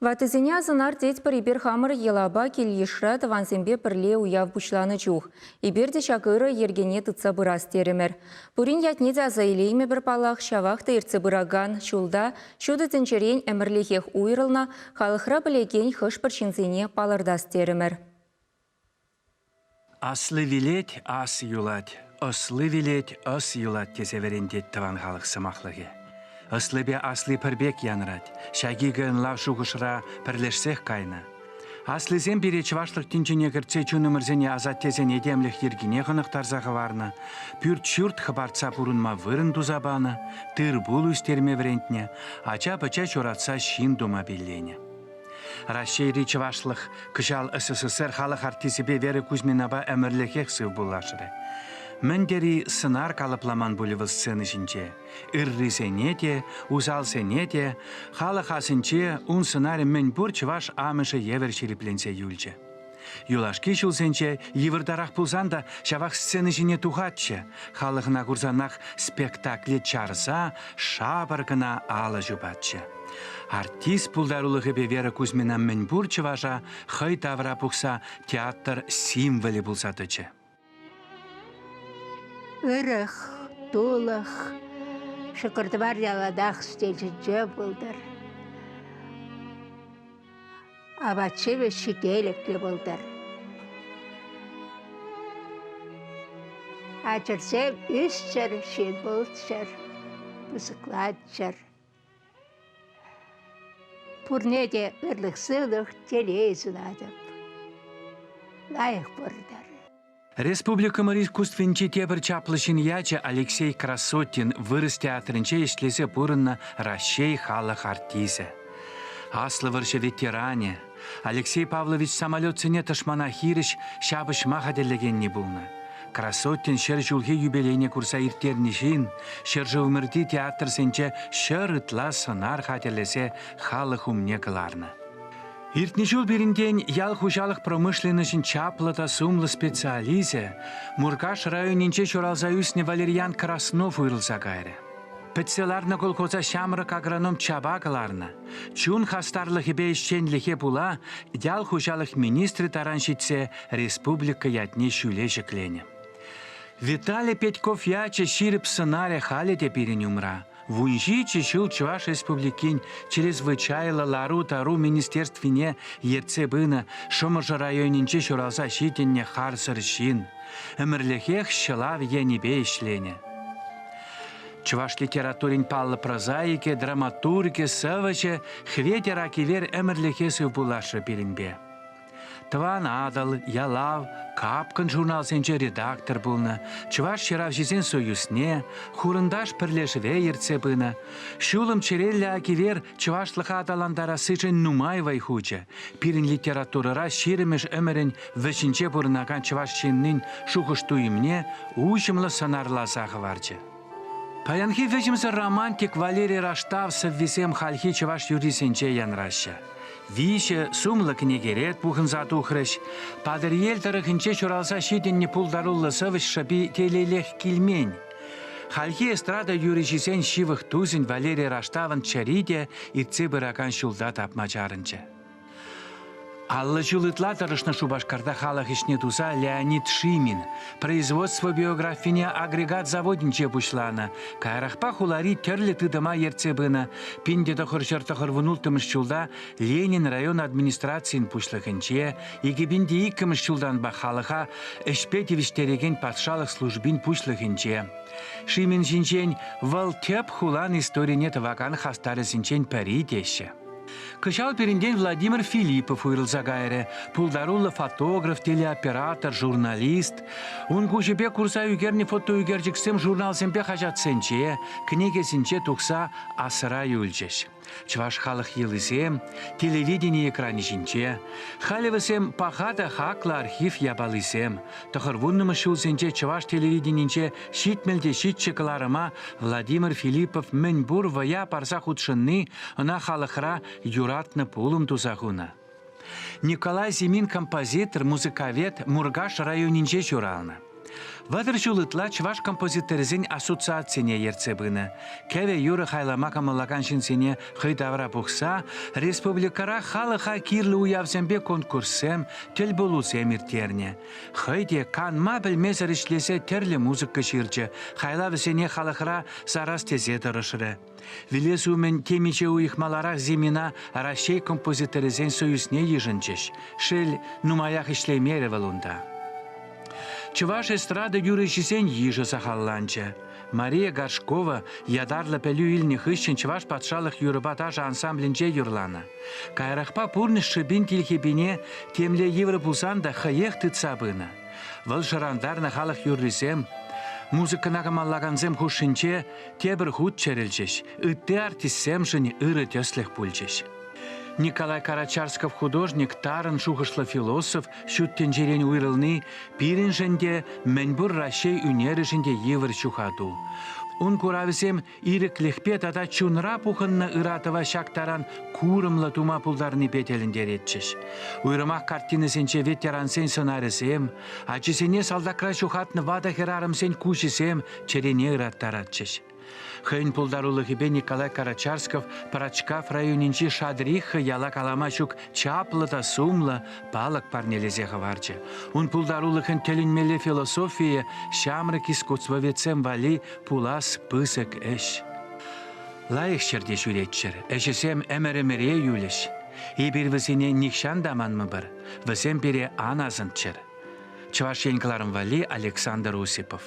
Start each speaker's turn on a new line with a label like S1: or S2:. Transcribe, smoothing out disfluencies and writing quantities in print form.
S1: Ваттисене асӑнар тетпӗр эпир хамӑр йӑлапа кил-йышра тӑвансемпе пӗрле уяв пуҫланӑ чух. Эпир те ҫак ырӑ йӗркене тытса пырас терӗмӗр. Пурин ятне те аса илеймӗпӗр паллах, ҫавах та иртсе пыракан ҫулта ҫутӑ тӗнчерен ӗмӗрлӗхех уйрӑлнӑ, халӑхра пӗлекен хӑш-пӗр ҫынсене палӑртас терӗмӗр.
S2: Асли вилет, ас юлать, ӑсли вилет, ӑс юлать тесе вӗрентет тӑван халӑх сӑмахлӑхӗ. Ӑслипе асли пӗр пек янрать, ҫак икӗ ӑнлав шухӑшра пӗрлешсех кайнӑ. Аслисем пире чӑвашлӑх тӗнчине кӗртсе чунӑмӑрсене асаттесен этемлӗх йӗркине хӑнӑхтарса хӑварнӑ, пӳрт-ҫурт хӑпартса пурӑнма вырӑн туса панӑ, тыр-пул ӳстерме вӗрентнӗ, ача-пӑча ҫуратса ҫын тума пилленӗ. Раҫҫейри чӑвашлӑх кӑҫал СССР халӑх артисчӗпе Вера Кузьминапа ӗмӗрлӗхех сывпуллашрӗ. Мӗн тери сӑнар калӑпламан пулӗ вӑл сцена ҫинче. Ыррисене те, усалсене те халӑх асӗнче ун сӑнарӗ мӗнпур чӑваш амӑшӗ евӗр ҫирӗпленсе юлчӗ. Юлашки ҫулсенче йывӑртарах пулсан та ҫавах сцена ҫине тухатчӗ. Халӑх ӑна курсанах спектакле чарса шапӑр кӑна алӑ ҫупатчӗ. Артист пултарулӑхӗпе Вера Кузьмина мӗнпур чӑваша хӑй тавра пухса театр символӗ пулса тӑчӗ.
S3: Ырӑх, тулӑх, ҫӑкӑр-тӑвар яланах сӗтел ҫинче пултӑр. Апат-ҫимӗҫ ҫителӗклӗ пултӑр. Ачӑрсем ӳсчӗр, ҫын пулччӑр, пысӑкланччӑр. Пурне те ырлӑх-сывлӑх, телей сунатӑп. Лайӑх пурӑнӑр.
S2: Республикӑмӑр искусствинчи тепӗр чаплӑ ҫын ячӗ Алексей Красотин вырӑс театрӗнче ӗҫлесе пурӑннӑ Раҫҫей халӑх артисчӗ. Аслӑ вӑрҫӑ ветеранӗ Алексей Павлович самолетсене тӑшмана хирӗҫ ҫапӑҫма хатӗрлекенни пулнӑ. Красотин ҫӗр ҫулхи юбилейне курса ирттернӗ ҫын ҫӗршывӑмӑрти театрсенче ҫӗр ытла сӑнар хатӗрлесе халӑх умне кӑларнӑ. Иртнӗ ҫул пирӗнтен ял хуҫалӑх промышленноҫӗн чаплӑ та сумлӑ специалисчӗ Муркаш районӗнче ҫуралса ӳснӗ Валерьян Краснов уйрӑлса кайрӗ. Пӗтсе ларнӑ колхоза ҫамрӑк агроном чапа кӑларнӑ. Чун хастарлӑхӗпе ӗҫченлӗхе пула ял хуҫалӑх министрӗ таран ҫитсе республика ятне ҫӳле ҫӗкленӗ. Виталий Петьков ячӗ ҫирӗп сӑнарӗ халӗ те пирӗн умра. 17 ҫул Чӑваш Республикин чрезвычайлӑ лару-тӑру министерствине ертсе пынӑ Шӑмӑршӑ районӗнче ҫуралса ҫитӗннӗ харсӑр ҫын. Ӗмӗрлӗхех ҫӑлав енӗпе ӗҫленӗ. Чӑваш литературин паллӑ прозаикӗ, драматургӗ, сӑвӑҫӗ Хветӗр Акивер ӗмӗрлӗхе сывпуллашрӗ пирӗнпе. Тӑван Атӑл, Ялав, Капкӑн журналсенче редактор пулнӑ, Чӑваш ҫыравҫисен союзне, Хурӑнташ пӗрлешӗве ертсе пынӑ. Ҫулӑм чӗреллӗ Акивер чӑвашлӑха аталантарассишӗн нумай вӑй хучӗ. Пирӗн литературӑра ҫирӗмӗш ӗмӗрӗн вӗҫӗнче пурӑнакан чӑваш ҫыннин шухӑш-туйӑмне уҫӑмлӑ сӑнарласа хӑварчӗ. Паянхи вӗҫӗмсӗр романтик Валерий Раштав сӑввисем хальхи чӑваш юррисенче янраҫҫӗ. Виҫӗ сумлӑ кӗнекере пухӑнса тухрӗҫ. Патӑрьел тӑрӑхӗнче ҫуралса ҫитӗннӗ пултаруллӑ сӑвӑҫ шӑпи телейлех килмен. Хальхи эстрада юрӑҫисен ҫывӑх тусӗн Валерий Раштавӑн чӗри те иртсе пыракан ҫулта тапма чарӑнчӗ. 50 ҫул ытла тӑрӑшнӑ Шупашкарта халӑх ӗҫне туса Леонид Шимин производство биографине агрегат заводӗнче пуҫланӑ, каярахпа хулари тӗрлӗ тытӑма ертсе пынӑ. 1996 ҫулта Ленин район администрацийӗн пуҫлӑхӗнче, 2002 ҫултанпа халӑха ӗҫпе тивӗҫтерекен патшалӑх службин пуҫлӑхӗнче. Шимин ҫинчен вӑл тӗп хулан историне тӑвакан хастарӗсенчен пӗри теҫҫӗ. Кӑҫал пирӗнтен Владимир Филиппов уйрӑлса кайрӗ. Пултаруллӑ фотограф, телеоператор, журналист. Ун куҫӗпе курса ӳкернӗ фотоӳкерчӗксем журналсемпе хаҫатсенче, кӗнекесенче тухса асра юлчӗҫ. Чӑваш халӑх йӑлисем телевидени экранӗ ҫинче. Халӗ вӗсем паха та хаклӑ архив япалисем. Тӑхӑрвуннӑмӗш ҫулсенче чӑваш телевиденинче 70 те ҫиччӗ кӑларӑма Владимир Филиппов мӗнпур вӑя парса хутшӑнни ӑна халӑхра юратнӑ пулӑм туса хунӑ. Николай Зимин композитор, музыковед Муркаш районӗнче ҫуралнӑ. 30 ҫул ытла чӑваш композиторӗсен ассоциацине ертсе пынӑ. Кӗвӗ-юрӑ хайлама кӑмӑллакан ҫынсене хӑй тавра пухса республикӑра халӑха кирлӗ уявсемпе конкурссем, тӗлпулусем ирттернӗ. Хӑй те канма пӗлмесӗр ӗҫлесе тӗрлӗ музыка ҫырчӗ, хайлавӗсене халӑхра сарас тесе тӑрӑшрӗ. Вилес умӗн темиҫе уйӑх маларах Зимина Раҫҫей композиторӗсен союзне йышӑнчӗҫ. Шел, нумаях ӗҫлеймерӗ вӑл унта. Чӑваш эстрада юрӑҫисен йышӗ сахалланчӗ. Мария Горшкова ятарлӑ пӗлӳ илнӗ хыҫҫӑн Чӑваш патшалӑх юрӑпа ташӑ ансамблӗнче юрланӑ. Каярахпа пурнӑҫ шӑпин тилхепине темле йывӑр пулсан та хӑех тытса пынӑ. Вӑл шӑрантарнӑ халӑх юррисем музыкӑна кӑмӑллакансем хушшинче тепӗр хут чӗрӗлчӗҫ, ытти артистсемшӗн ырӑ тӗслӗх пулчӗҫ. Николай Карачарсков художник тарӑн шухӑшлӑ философ ҫут тӗнчерен уйрӑлни пирӗншӗн те, мӗнпур Раҫҫей ӳнерӗшӗн те йывӑр ҫухату. Ун куравӗсем ирӗклӗхпе тата чунра пухӑннӑ ыратӑва ҫак таран курӑмлӑ тума пултарнипе тӗлӗнтеретчӗҫ. Уйрӑмах картинӑсенче ветерансен сӑнарӗсем, ачисене салтакра ҫухатнӑ ватӑ хӗрарӑмсен куҫӗсем чӗрене ыраттаратчӗҫ. Хӑйӗн пултарулӑхӗпе Николай Карачарсков Пӑрачкав районӗнчи Шадриха яла калама ҫук чаплӑ та сумлӑ палӑк парнелесе хӑварчӗ. Ун пултарулӑхӗн тӗлӗнмелле философийӗ ҫамрӑк искусствоведсем валли пулас пысӑк ӗҫ. Лайӑх ҫӗрте ҫӳреччӗр, ӗҫӗсем ӗмӗр-ӗмӗре юлӗҫ. Эпир вӗсене нихҫан та манмӑпӑр, вӗсем пире ан асӑнччӑр. Чӑваш Ен кӑларӑм валли Александр Осипов.